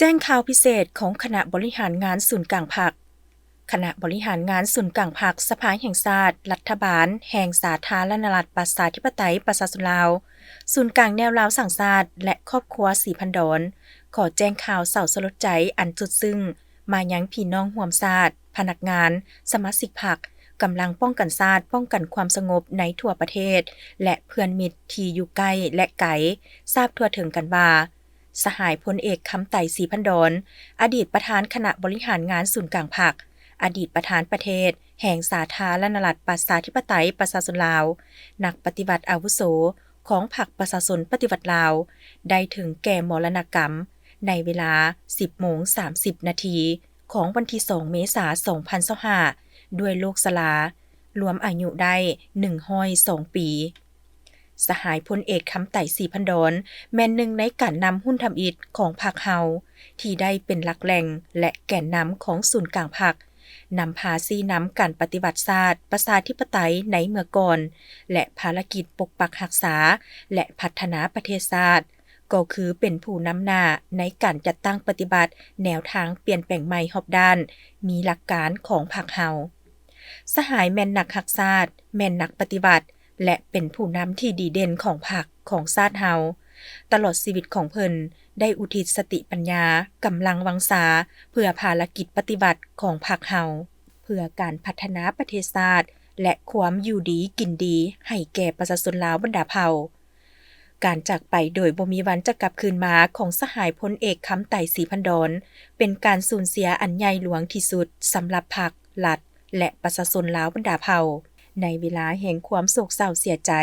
ແຈ້ງຂ່າວພິເສດຂອງຄະນະບໍລິຫານງານສູນກາງພັກ. ຄະນະບໍລິຫານງານສູນກາງພັກ ສະພາແຫ່ງຊາດ, ລັດຖະບານແຫ່ງສາທາລະນະລັດ ປະຊາທິປະໄຕ ປະຊາຊົນລາວ, ສູນກາງແນວລາວສ້າງຊາດ ແລະ ຄອບຄົວສີພັນດອນ ຂໍແຈ້ງຂ່າວເສົ້າສະຫຼົດໃຈອັນສຸດຊຶ້ງ ມາຍັງພີ່ນ້ອງຮ່ວມຊາດ, ພະນັກງານ, ສະມາຊິກພັກ, ກຳລັງປ້ອງກັນຊາດ, ປ້ອງກັນຄວາມສະຫງົບໃນທົ່ວປະເທດ ແລະ ເພື່ອນມິດທີ່ຢູ່ໃກ້ ແລະ ໄກ ຊາບທົ່ວເຖິງກັນວ່າ ສະຫາຍພົນເອກ ຄຳໄຕ ສີພັນດອນ, ອະດີດປະທານຄະນະບໍລິຫານງານສູນກາງພັກ, ອະດີດປະທານປະເທດແຫ່ງສາທາລະນະລັດ ປະຊາທິປະໄຕ ປະຊາຊົນລາວ, ນັກປະຕິວັດອາວຸໂສຂອງພັກປະຊາຊົນປະຕິວັດລາວ ໄດ້ເຖິງແກ່ມໍລະນະກຳ ໃນເວລາສິບໂມງສາມສິບນາທີ ຂອງວັນທີສອງ ເມສາ ສອງພັນຊາວຫ້າ ດ້ວຍໂລກຊະລາ, ລວມອາຍຸໄດ້ໜຶ່ງຮ້ອຍສອງປີ. ສະຫາຍພົນເອກ ຄຳໄຕ ສີພັນດອນ ແມ່ນໜຶ່ງໃນການນຳຮຸ່ນທຳອິດຂອງພັກເຮົາ ທີ່ໄດ້ເປັນຫຼັກແຫຼ່ງ ແລະ ແກນນຳຂອງສູນກາງພັກ, ນຳພາຊີ້ນຳການປະຕິວັດຊາດປະຊາທິປະໄຕໃນເມື່ອກ່ອນ ແລະ ພາລະກິດປົກປັກຮັກສາ ແລະ ພັດທະນາປະເທດຊາດ, ກໍຄືເປັນຜູ້ນຳໜ້າໃນການຈັດຕັ້ງປະຕິບັດແນວທາງປ່ຽນແປງໃໝ່ຮອບດ້ານ, ມີຫຼັກການຂອງພັກເຮົາ. ສະຫາຍແມ່ນນັກຮັກຊາດ, ແມ່ນນັກປະຕິວັດ ແລະ ເປັນຜູ້ນຳທີ່ດີເດັ່ນຂອງພັກ, ຂອງຊາດເຮົາ. ຕະຫຼອດຊີວິດຂອງເພິ່ນ ໄດ້ອຸທິດສະຕິປັນຍາ, ກຳລັງວັງຊາ ເພື່ອພາລະກິດປະຕິວັດຂອງພັກເຮົາ, ເພື່ອການພັດທະນາປະເທດຊາດ ແລະ ຄວາມຢູ່ດີກິນດີໃຫ້ແກ່ປະຊາຊົນລາວບັນດາເຜົ່າ. ການຈາກໄປໂດຍບໍ່ມີວັນຈະກັບຄືນມາຂອງສະຫາຍພົນເອກ ຄຳໄຕ ສີພັນດອນ ເປັນການສູນເສຍອັນໃຫຍ່ຫຼວງທີ່ສຸດສຳລັບພັກ, ລັດ ແລະ ປະຊາຊົນລາວບັນດາເຜົ່າ. ໃນເວລາແຫ່ງຄວາມໂສກເສົ້າເສຍໃຈ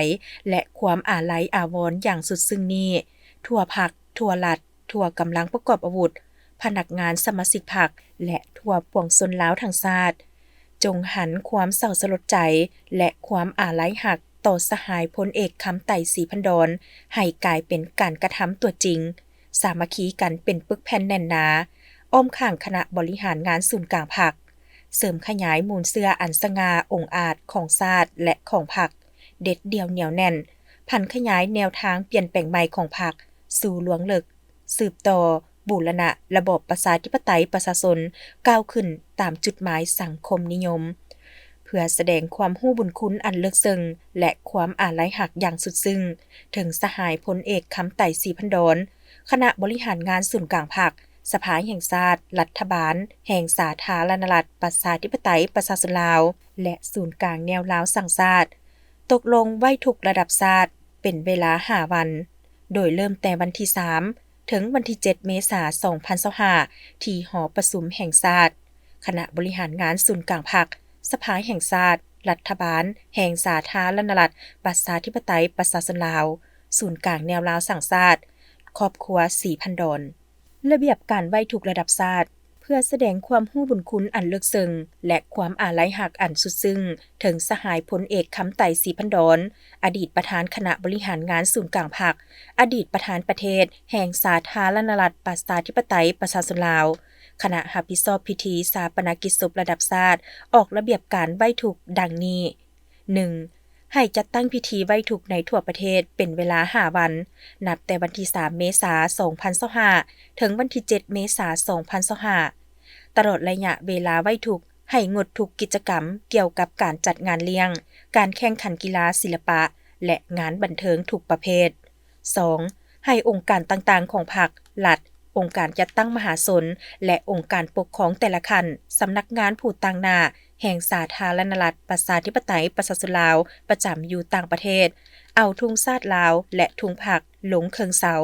ແລະ ຄວາມອາໄລອາວອນຢ່າງສຸດຊຶ້ງນີ້, ທົ່ວພັກ, ທົ່ວລັດ, ທົ່ວກຳລັງປະກອບອາວຸດ, ພະນັກງານ, ສະມາຊິກພັກ ແລະ ທົ່ວປວງຊົນລາວທັງຊາດ, ຈົ່ງຫັນຄວາມເສົ້າສະຫຼົດໃຈ ແລະ ຄວາມອາໄລຮັກຕໍ່ສະຫາຍພົນເອກ ຄຳໄຕ ສີພັນດອນ ໃຫ້ກາຍເປັນການກະທຳຕົວຈິງ, ສາມັກຄີກັນເປັນປຶກແຜ່ນແໜ້ນໜາ ອ້ອມຂ້າງຄະນະບໍລິຫານງານສູນກາງພັກ, ເສີມຂະຫຍາຍມູນເຊື້ອອັນສະຫງ່າອົງອາດຂອງຊາດ ແລະ ຂອງພັກ, ເດັດດ່ຽວໜຽວແໜ້ນ, ຜັນຂະຫຍາຍແນວທາງປ່ຽນແປງໃໝ່ຂອງພັກສູ່ລວງເລິກ, ສືບຕໍ່ບູລະນະລະບອບປະຊາທິປະໄຕປະຊາຊົນ ກ້າວຂຶ້ນຕາມຈຸດໝາຍສັງຄົມນິຍົມ. ເພື່ອສະແດງຄວາມຮູ້ບຸນຄຸນອັນເລິກເຊິ່ງ ແລະ ຄວາມອາໄລຮັກຢ່າງສຸດຊຶ້ງເຖິງສະຫາຍພົນເອກ ຄຳໄຕ ສີພັນດອນ, ຄະນະບໍລິຫານງານສູນກາງພັກ, ສະພາແຫ່ງຊາດ, ລັດຖະບານແຫ່ງສາທາລະນະລັດ ປະຊາທິປະໄຕ ປະຊາຊົນລາວ ແລະ ສູນກາງແນວລາວສ້າງຊາດ ຕົກລົງໄວ້ທຸກລະດັບຊາດເປັນເວລາຫ້າວັນ, ໂດຍເລີ່ມແຕ່ວັນທີສາມ ເຖິງວັນທີເຈັດ ເມສາ ສອງພັນຊາວຫ້າ ທີ່ຫໍປະຊຸມແຫ່ງຊາດ, ຄະນະບໍລິຫານງານສູນກາງພັກ, ສະພາແຫ່ງຊາດ, ລັດຖະບານແຫ່ງສາທາລະນະລັດ ປະຊາທິປະໄຕ ປະຊາຊົນລາວ, ສູນກາງແນວລາວສ້າງຊາດ, ຄອບຄົວສີພັນດອນ. ລະບຽບການໄຫວ້ທຸກລະດັບຊາດ ເພື່ອສະແດງຄວາມຮູ້ບຸນຄຸນອັນເລິກເຊິ່ງ ແລະ ຄວາມອາໄລຮັກອັນສຸດຊຶ້ງເຖິງສະຫາຍພົນເອກ ຄຳໄຕ ສີພັນດອນ, ອະດີດປະທານຄະນະບໍລິຫານງານສູນກາງພັກ, ອະດີດປະທານປະເທດແຫ່ງສາທາລະນະລັດ ປະຊາທິປະໄຕ ປະຊາຊົນລາວ, ຄະນະຮັບຜິດຊອບພິທີຊາປະນະກິດສົບລະດັບຊາດ ອອກລະບຽບການໄຫວ້ທຸກດັ່ງນີ້. ໜຶ່ງ ໃຫ້ຈັດຕັ້ງພິທີໄຫວ້ທຸກໃນທົ່ວປະເທດເປັນເວລາຫ້າວັນ, ນັບແຕ່ວັນທີສາມ ເມສາ ສອງພັນຊາວຫ້າ ເຖິງວັນທີເຈັດ ເມສາ ສອງພັນຊາວຫ້າ. ຕະຫຼອດໄລຍະເວລາໄຫວ້ທຸກ ໃຫ້ງົດທຸກກິດຈະກຳກ່ຽວກັບການຈັດງານລ້ຽງ, ການແຂ່ງຂັນກິລາ, ສິລະປະ ແລະ ງານບັນເທີງທຸກປະເພດ. ສອງ ໃຫ້ອົງການຕ່າງໆຂອງພັກ, ລັດ, ອົງການຈັດຕັ້ງມະຫາຊົນ ແລະ ອົງການປົກຄອງແຕ່ລະຂັ້ນ, ສຳນັກງານຜູ້ຕາງໜ້າແຫ່ງສາທາລະນະລັດ ປະຊາທິປະໄຕ ປະຊາຊົນລາວ ປະຈຳຢູ່ຕ່າງປະເທດ ເອົາທຸງຊາດລາວ ແລະ ທຸງພັກລົງເຄິ່ງເສົາ,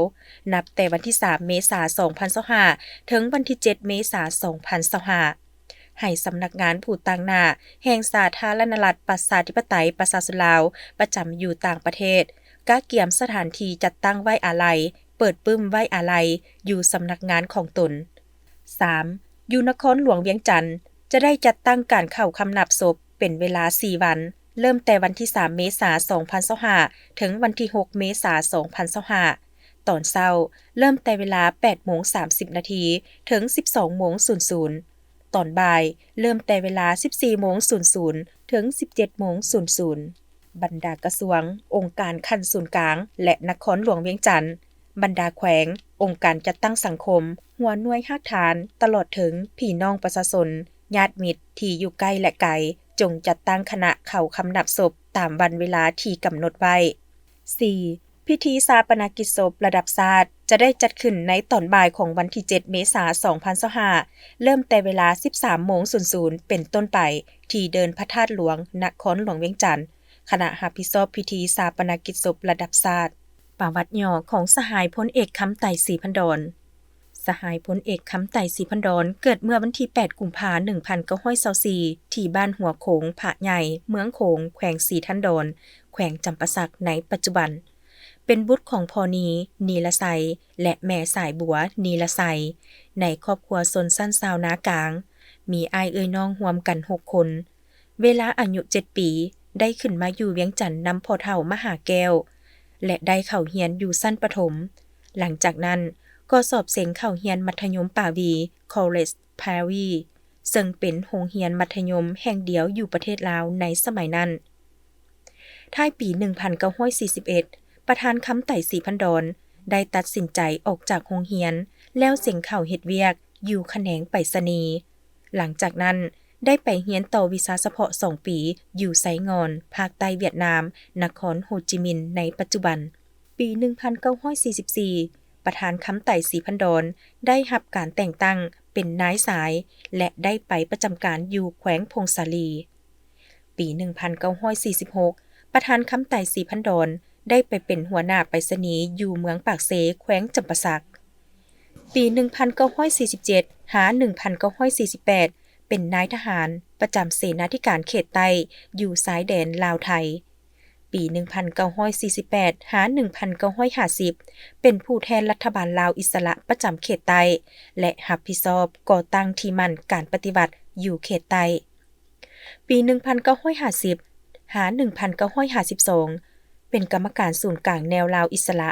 ນັບແຕ່ວັນທີສາມ ເມສາ ສອງພັນຊາວຫ້າ ເຖິງວັນທີເຈັດ ເມສາ ສອງພັນຊາວຫ້າ. ໃຫ້ສຳນັກງານຜູ້ຕາງໜ້າແຫ່ງສາທາລະນະລັດ ປະຊາທິປະໄຕ ປະຊາຊົນລາວ ປະຈຳຢູ່ຕ່າງປະເທດ ກະກຽມສະຖານທີ່ຈັດຕັ້ງໄວ້ອາໄລ, ເປີດປຶ້ມໄວ້ອາໄລ ຢູ່ສຳນັກງານຂອງຕົນ. ສາມ ຢູ່ນະຄອນຫຼວງວຽງຈັນ ຈະໄດ້ຈັດຕັ້ງການເຂົ້າຄຳນັບສົບເປັນເວລາສີ່ວັນ, ເລີ່ມແຕ່ວັນທີສາມ ເມສາ ສອງພັນຊາວຫ້າ ເຖິງວັນທີຫົກ ເມສາ ສອງພັນຊາວຫ້າ. ຕອນເຊົ້າ ເລີ່ມແຕ່ເວລາແປດໂມງສາມສິບນາທີ ເຖິງສິບສອງໂມງສູນສູນ. ຕອນບ່າຍ ເລີ່ມແຕ່ເວລາສິບສີ່ໂມງສູນສູນ ເຖິງສິບເຈັດໂມງສູນສູນ. ບັນດາກະຊວງ, ອົງການຂັ້ນສູນກາງ ແລະ ນະຄອນຫຼວງວຽງຈັນ, ບັນດາແຂວງ, ປ ອົງການຈັດຕັ້ງສັງຄົມ, ຫົວໜ່ວຍຮາກຖານ, ຕະຫຼອດເຖິງພີ່ນ້ອງປະຊາຊົນ, ຍາດມິດທີ່ຢູ່ໃກ້ ແລະ ໄກ, ຈົ່ງຈັດຕັ້ງຄະນະເຂົ້າຄຳນັບສົບຕາມວັນເວລາທີ່ກຳນົດໄວ້. ສີ່. ພິທີຊາປະນະກິດສົບລະດັບຊາດຈະໄດ້ຈັດຂຶ້ນໃນຕອນບ່າຍຂອງວັນທີເຈັດ ເມສາ ສອງພັນຊາວຫ້າ ເລີ່ມແຕ່ເວລາ ສິບສາມ ໂມງ ເປັນຕົ້ນໄປ ທີ່ເດີ່ນພະທາດຫຼວງ ນະຄອນຫຼວງວຽງຈັນ. ຄະນະຮັບຜິດຊອບພິທີຊາປະນະກິດສົບລະດັບຊາດ. ປະຫວັດຫຍໍ້ຂອງສະຫາຍພົນເອກ ຄຳໄຕ ສີພັນດອນ. ສະຫາຍພົນເອກ ຄຳໄຕ ສີພັນດອນ ເກີດເມື່ອວັນທີແປດ ກຸມພາ ໜຶ່ງພັນເກົ້າຮ້ອຍຊາວສີ່ ທີ່ບ້ານຫົວໂຂງ ພະໃຫຍ່ ເມືອງໂຂງ ແຂວງສີທັນດອນ ແຂວງຈຳປາສັກ ໃນປັດຈຸບັນ. ເປັນບຸດຂອງພໍ່ນີ ນີລະໄຊ ແລະ ແມ່ສາຍບົວ ນີລະໄຊ ໃນຄອບຄົວຊົນຊັ້ນຊາວນາກາງ, ມີອ້າຍເອື້ອຍນ້ອງຮວມກັນຫົກຄົນ. ເວລາອາຍຸເຈັດປີ ໄດ້ຂຶ້ນມາຢູ່ວຽງຈັນນຳພໍ່ເຖົ້າມະຫາແກ້ວ ແລະ ໄດ້ເຂົ້າຮຽນຢູ່ຊັ້ນປະຖົມ. ຫຼັງຈາກນັ້ນກໍສອບເສັງເຂົ້າຮຽນມັດທະຍົມປາວີ College Pavee ເຊິ່ງເປັນໂຮງຮຽນມັດທະຍົມແຫ່ງດຽວຢູ່ປະເທດລາວໃນສະໄໝນັ້ນ. ທ້າຍປີໜຶ່ງພັນເກົ້າຮ້ອຍສີ່ສິບເອັດ ປະທານຄຳໄຕ ສີພັນດອນ ໄດ້ຕັດສິນໃຈອອກຈາກໂຮງຮຽນ ແລ້ວເສັງເຂົ້າເຮັດວຽກຢູ່ຂະແໜງໄປສະນີ. ຫຼັງຈາກນັ້ນໄດ້ໄປຮຽນຕໍ່ວິຊາສະເພາະສອງປີ ຢູ່ໄຊງ່ອນ ພາກໃຕ້ຫວຽດນາມ, ນະຄອນໂຮຈິມິນ ໃນປັດຈຸບັນ. ປີໜຶ່ງພັນເກົ້າຮ້ອຍສີ່ສິບສີ່ ປະທານຄຳໄຕ ສີພັນດອນ ໄດ້ຮັບການແຕ່ງຕັ້ງເປັນນາຍສາຍ ແລະ ໄດ້ໄປປະຈຳການຢູ່ແຂວງຜົ້ງສາລີ. ປີໜຶ່ງພັນເກົ້າຮ້ອຍສີ່ສິບຫົກ ປະທານຄຳໄຕ ສີພັນດອນ ໄດ້ໄປເປັນຫົວໜ້າໄປສະນີຢູ່ເມືອງປາກເຊ ແຂວງຈຳປາສັກ. ປີໜຶ່ງພັນເກົ້າຮ້ອຍສີ່ສິບເຈັດ ຫາ ໜຶ່ງພັນເກົ້າຮ້ອຍສີ່ສິບແປດ ເປັນນາຍທະຫານປະຈຳເສນາທິການເຂດໃຕ້ ຢູ່ຊາຍແດນລາວໄທ. ປີໜຶ່ງພັນເກົ້າຮ້ອຍສີ່ສິບແປດ ຫາ ໜຶ່ງພັນເກົ້າຮ້ອຍຫ້າສິບ ເປັນຜູ້ແທນລັດຖະບານລາວອິດສະຫຼະປະຈຳເຂດໃຕ້ ແລະ ຮັບຜິດຊອບກໍ່ຕັ້ງທີ່ໝັ້ນການປະຕິວັດຢູ່ເຂດໃຕ້. ປີໜຶ່ງພັນເກົ້າຮ້ອຍຫ້າສິບ ຫາ ໜຶ່ງພັນເກົ້າຮ້ອຍຫ້າສິບສອງ ເປັນກຳມະການສູນກາງແນວລາວອິດສະຫຼະ.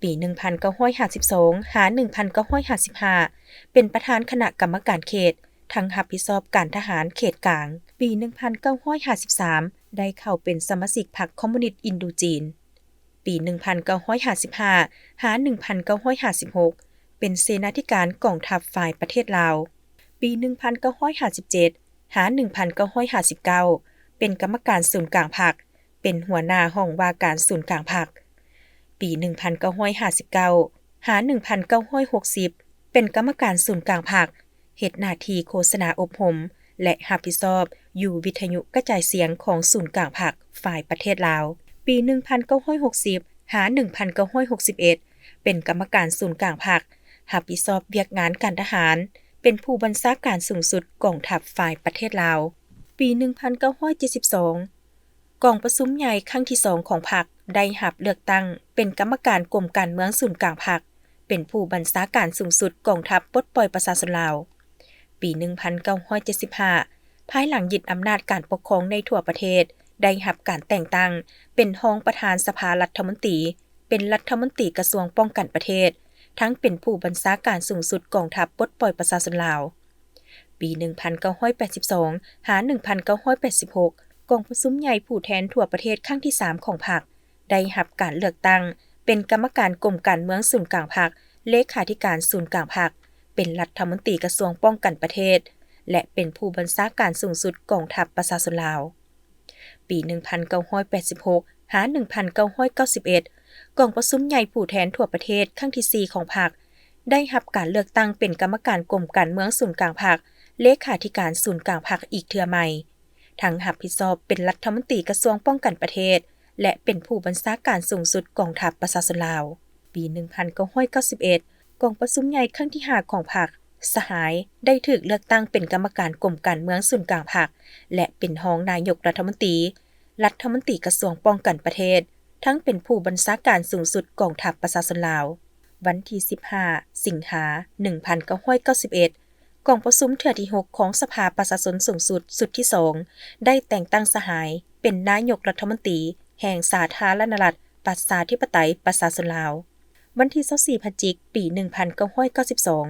ປີໜຶ່ງພັນເກົ້າຮ້ອຍຫ້າສິບສອງ ຫາ ໜຶ່ງພັນເກົ້າຮ້ອຍຫ້າສິບຫ້າ ເປັນປະທານຄະນະກຳມະການເຂດ, ທັງຮັບຜິດຊອບການທະຫານເຂດກາງ. ປີໜຶ່ງພັນເກົ້າຮ້ອຍຫ້າສິບສາມ ໄດ້ເຂົ້າເປັນສະມາຊິກພັກຄອມມູນິດອິນໂດຈີນ. ປີໜຶ່ງພັນເກົ້າຮ້ອຍຫ້າສິບຫ້າ ຫາ ໜຶ່ງພັນເກົ້າຮ້ອຍຫ້າສິບຫົກ ເປັນເສນາທິການກອງທັບຝ່າຍປະເທດລາວ. ປີໜຶ່ງພັນເກົ້າຮ້ອຍຫ້າສິບເຈັດ ຫາ ໜຶ່ງພັນເກົ້າຮ້ອຍຫ້າສິບເກົ້າ ເປັນກຳມະການສູນກາງພັກ, ເປັນຫົວໜ້າຫ້ອງວ່າການສູນກາງພັກ. ປີໜຶ່ງພັນເກົ້າຮ້ອຍຫ້າສິບເກົ້າ ຫາ ໜຶ່ງພັນເກົ້າຮ້ອຍຫົກສິບ ເປັນກຳມະການສູນກາງພັກ, ເຮັດໜ້າທີ່ໂຄສະນາອົບຮົມ ແລະ ຮັບຜິດຊອບຢູ່ວິທະຍຸກະຈາຍສຽງຂອງສູນກາງພັກຝ່າຍປະເທດລາວ. ປີໜຶ່ງພັນເກົ້າຮ້ອຍຫົກສິບ ຫາ ໜຶ່ງພັນເກົ້າຮ້ອຍຫົກສິບເອັດ ເປັນກຳມະການສູນກາງພັກ, ຮັບຜິດຊອບວຽກງານການທະຫານ, ເປັນຜູ້ບັນຊາການສູງສຸດກອງທັບຝ່າຍປະເທດລາວ. ປີໜຶ່ງພັນເກົ້າຮ້ອຍເຈັດສິບສອງ ກອງປະຊຸມໃຫຍ່ຄັ້ງທີສອງຂອງພັກ ໄດ້ຮັບເລືອກຕັ້ງເປັນກຳມະການກົມການເມືອງສູນກາງພັກ, ເປັນຜູ້ບັນຊາການສູງສຸດກອງທັບປົດປ່ອຍປະຊາຊົນລາວ. ປີໜຶ່ງພັນເກົ້າຮ້ອຍເຈັດສິບຫ້າ ພາຍຫຼັງຍຶດອຳນາດການປົກຄອງໃນທົ່ວປະເທດ, ໄດ້ຮັບການແຕ່ງຕັ້ງເປັນຮອງປະທານສະພາລັດຖະມົນຕີ, ເປັນລັດຖະມົນຕີກະຊວງປ້ອງກັນປະເທດ, ທັງເປັນຜູ້ບັນຊາການສູງສຸດກອງທັບປົດປ່ອຍປະຊາຊົນລາວ. ປີໜຶ່ງພັນເກົ້າຮ້ອຍແປດສິບສອງ ຫາ ໜຶ່ງພັນເກົ້າຮ້ອຍແປດສິບຫົກ ກອງປະຊຸມໃຫຍ່ຜູ້ແທນທົ່ວປະເທດຄັ້ງທີສາມຂອງພັກ ໄດ້ຮັບການເລືອກຕັ້ງເປັນກຳມະການກົມການເມືອງສູນກາງພັກ, ເລຂາທິການສູນກາງພັກ, ເປັນລັດຖະມົນຕີກະຊວງປ້ອງກັນປະເທດ ແລະ ເປັນຜູ້ບັນຊາການສູງສຸດກອງທັບປະຊາຊົນລາວ. ປີໜຶ່ງພັນເກົ້າຮ້ອຍແປດສິບຫົກ ຫາ ໜຶ່ງພັນເກົ້າຮ້ອຍເກົ້າສິບເອັດ ກອງປະຊຸມໃຫຍ່ຜູ້ແທນທົ່ວປະເທດຄັ້ງທີສີ່ຂອງພັກ ໄດ້ຮັບການເລືອກຕັ້ງເປັນກຳມະການກົມການເມືອງສູນກາງພັກ, ເລຂາທິການສູນກາງພັກອີກເທື່ອໃໝ່, ທັງຮັບຜິດຊອບເປັນລັດຖະມົນຕີກະຊວງປ້ອງກັນປະເທດ ແລະ ເປັນຜູ້ບັນຊາການສູງສຸດກອງທັບປະຊາຊົນລາວ. ປີໜຶ່ງພັນເກົ້າຮ້ອຍເກົ້າສິບເອັດ ກອງປະຊຸມໃຫຍ່ຄັ້ງທີຫ້າຂອງພັກ ສະຫາຍ ໄດ້ຖືກເລືອກຕັ້ງເປັນກຳມະການກົມການເມືອງສູນກາງພັກ ແລະ ເປັນຮອງນາຍົກລັດຖະມົນຕີ, ລັດຖະມົນຕີກະຊວງປ້ອງກັນປະເທດ, ທັງເປັນຜູ້ບັນຊາການສູງສຸດກອງທັບປະຊາຊົນລາວ. ວັນທີສິບຫ້າ ສິງຫາ ໜຶ່ງພັນເກົ້າຮ້ອຍເກົ້າສິບເອັດ ກອງປະຊຸມເທື່ອທີຫົກຂອງສະພາປະຊາຊົນສູງສຸດຊຸດທີສອງ ໄດ້ແຕ່ງຕັ້ງສະຫາຍເປັນນາຍົກລັດຖະມົນຕີແຫ່ງສາທາລະນະລັດ ປະຊາທິປະໄຕ ປະຊາຊົນລາວ. ວັນທີຊາວສີ່ ພະຈິກ ປີໜຶ່ງພັນເກົ້າຮ້ອຍເກົ້າສິບສອງ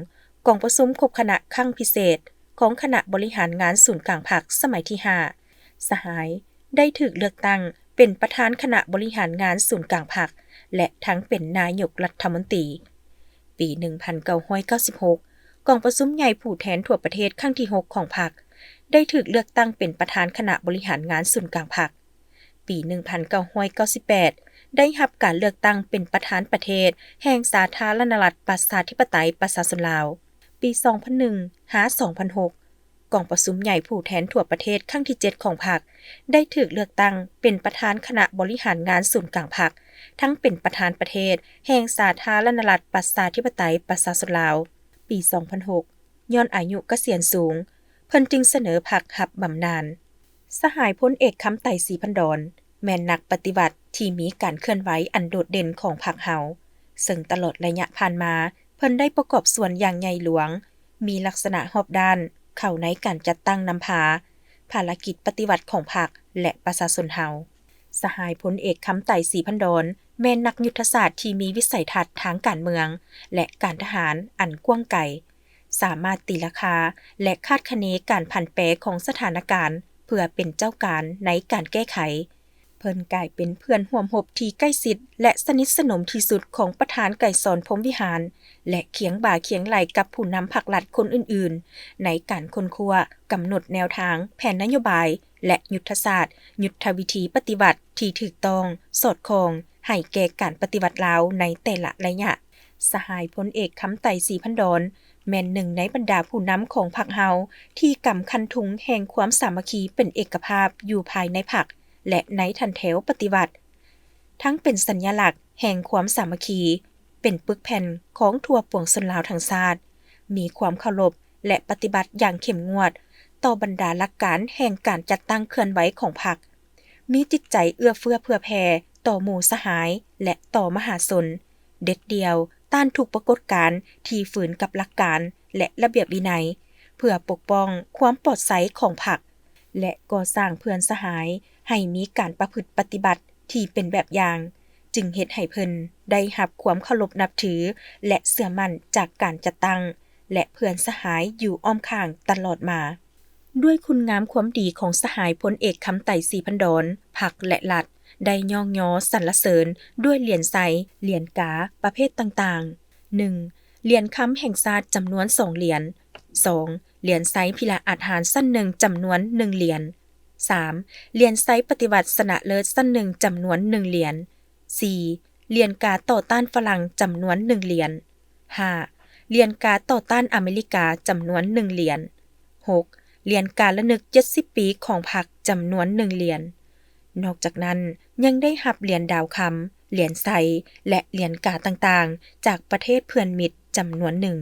ກອງປະຊຸມຄົບຄະນະຄັ້ງພິເສດຂອງຄະນະບໍລິຫານງານສູນກາງພັກສະໄໝທີຫ້າ ສະຫາຍ ໄດ້ຖືກເລືອກຕັ້ງເປັນປະທານຄະນະບໍລິຫານງານສູນກາງພັກ ແລະ ທັງເປັນນາຍົກລັດຖະມົນຕີ. ປີໜຶ່ງພັນເກົ້າຮ້ອຍເກົ້າສິບຫົກ ກອງປະຊຸມໃຫຍ່ຜູ້ແທນທົ່ວປະເທດຄັ້ງທີຫົກຂອງພັກ ໄດ້ຖືກເລືອກຕັ້ງເປັນປະທານຄະນະບໍລິຫານງານສູນກາງພັກ. ປີໜຶ່ງພັນເກົ້າຮ້ອຍເກົ້າສິບແປດ ໄດ້ຮັບການເລືອກຕັ້ງເປັນປະທານປະເທດແຫ່ງສາທາລະນະລັດ ປະຊາທິປະໄຕ ປະຊາຊົນລາວ. ປີສອງພັນໜຶ່ງ ຫາ ສອງພັນຫົກ ກອງປະຊຸມໃຫຍ່ຜູ້ແທນທົ່ວປະເທດຄັ້ງທີເຈັດຂອງພັກ ໄດ້ຖືກເລືອກຕັ້ງເປັນປະທານຄະນະບໍລິຫານງານສູນກາງພັກ ທັງເປັນປະທານປະເທດແຫ່ງສາທາລະນະລັດ ປະຊາທິປະໄຕ ປະຊາຊົນລາວ. ປີສອງພັນຫົກ ຍ້ອນອາຍຸກະສຽນສູງ, ເພິ່ນຈຶ່ງສະເໜີພັກຮັບບຳນານ. ສະຫາຍພົນເອກ ຄຳໄຕ ສີພັນດອນ ແມ່ນນັກປະຕິວັດທີ່ມີການເຄື່ອນໄຫວອັນໂດດເດັ່ນຂອງພັກເຮົາ, ເຊິ່ງຕະຫຼອດໄລຍະຜ່ານມາ ເພິ່ນໄດ້ປະກອບສ່ວນຢ່າງໃຫຍ່ຫຼວງ, ມີລັກສະນະຮອບດ້ານ ເຂົ້າໃນການຈັດຕັ້ງນຳພາພາລະກິດປະຕິວັດຂອງພັກ ແລະ ປະຊາຊົນເຮົາ. ສະຫາຍພົນເອກ ຄຳໄຕ ສີພັນດອນ ແມ່ນນັກຍຸດທະສາດທີ່ມີວິໄສທັດທາງການເມືອງ ແລະ ການທະຫານອັນກວ້າງໄກ, ສາມາດຕີລາຄາ ແລະ ຄາດຄະເນການຜັນແປຂອງສະຖານະການ ເພື່ອເປັນເຈົ້າການໃນການແກ້ໄຂ. ເພິ່ນກາຍເປັນເພື່ອນຮ່ວມຮົບທີ່ໃກ້ຊິດ ແລະ ສະໜິດສະໜົມທີ່ສຸດຂອງປະທານໄກສອນ ພົມວິຫານ ແລະ ຄຽງບ່າຄຽງໄຫຼ່ກັບຜູ້ນຳພັກລັດຄົນອື່ນໆ ໃນການຄົ້ນຄວ້າ, ກຳນົດແນວທາງ, ແຜນນະໂຍບາຍ ແລະ ຍຸດທະສາດ, ຍຸດທະວິທີປະຕິວັດທີ່ຖືກຕ້ອງ, ສອດຄ່ອງໃຫ້ແກ່ການປະຕິວັດລາວໃນແຕ່ລະໄລຍະ. ສະຫາຍພົນເອກ ຄຳໄຕ ສີພັນດອນ ແມ່ນໜຶ່ງໃນບັນດາຜູ້ນຳຂອງພັກເຮົາ ທີ່ກຳຄັນທຸງແຫ່ງຄວາມສາມັກຄີເປັນເອກະພາບຢູ່ພາຍໃນພັກ ແລະ ໃນຖັນແຖວປະຕິວັດ, ທັງເປັນສັນຍະລັກແຫ່ງຄວາມສາມັກຄີ, ເປັນປຶກແຜ່ນຂອງທົ່ວປວງຊົນລາວທັງຊາດ, ມີຄວາມເຄົາລົບ ແລະ ປະຕິບັດຢ່າງເຂັ້ມງວດຕໍ່ບັນດາຫຼັກການແຫ່ງການຈັດຕັ້ງເຄື່ອນໄຫວຂອງພັກ, ມີຈິດໃຈເອື້ອເຟື້ອເຜື່ອແຜ່ຕໍ່ໝູ່ສະຫາຍ ແລະ ຕໍ່ມະຫາຊົນ, ເດັດດ່ຽວຕ້ານທຸກປາກົດການທີ່ຝືນກັບຫຼັກການ ແລະ ລະບຽບວິໄນ ເພື່ອປົກປ້ອງຄວາມປອດໃສຂອງພັກ ແລະ ກໍ່ສ້າງເພື່ອນສະຫາຍໃຫ້ມີການປະພຶດປະຕິບັດທີ່ເປັນແບບຢ່າງ, ຈຶ່ງເຮັດໃຫ້ເພິ່ນໄດ້ຮັບຄວາມເຄົາລົບນັບຖື ແລະ ເຊື່ອໝັ້ນຈາກການຈັດຕັ້ງ ແລະ ເພື່ອນສະຫາຍຢູ່ອ້ອມຂ້າງຕະຫຼອດມາ. ດ້ວຍຄຸນງາມຄວາມດີຂອງສະຫາຍພົນເອກ ຄຳໄຕ ສີພັນດອນ, ພັກ ແລະ ລັດ ໄດ້ຍ້ອງຍໍສັນລະເສີນດ້ວຍຫຼຽນໄຊ, ຫຼຽນກາປະເພດຕ່າງໆ. ໜຶ່ງ, ຫຼຽນຄຳແຫ່ງຊາດຈຳນວນສອງຫຼຽນ. ສອງ, ຫຼຽນໄຊພິລະອາດຫານຊັ້ນໜຶ່ງຈຳນວນໜຶ່ງຫຼຽນ. ສາມ, ຫຼຽນໄຊປະຕິວັດຊະນະເລີດຊັ້ນໜຶ່ງຈຳນວນໜຶ່ງຫຼຽນ. ສີ່, ຫຼຽນກາຕໍ່ຕ້ານຝຣັ່ງຈຳນວນໜຶ່ງຫຼຽນ. ຫ້າ, ຫຼຽນກາຕໍ່ຕ້ານອາເມລິກາຈຳນວນໜຶ່ງຫຼຽນ. ຫົກ, ຫຼຽນກາລະນຶກເຈັດສິບປີຂອງພັກຈຳນວນໜຶ່ງຫຼຽນ. ນອກຈາກນັ້ນ ຍັງໄດ້ຮັບຫຼຽນດາວຄຳ, ຫຼຽນໄຊ ແລະ ຫຼຽນກາຕ່າງໆ ຈາກປະເທດເພື່ອນມິດຈຳນວນໜຶ່ງ.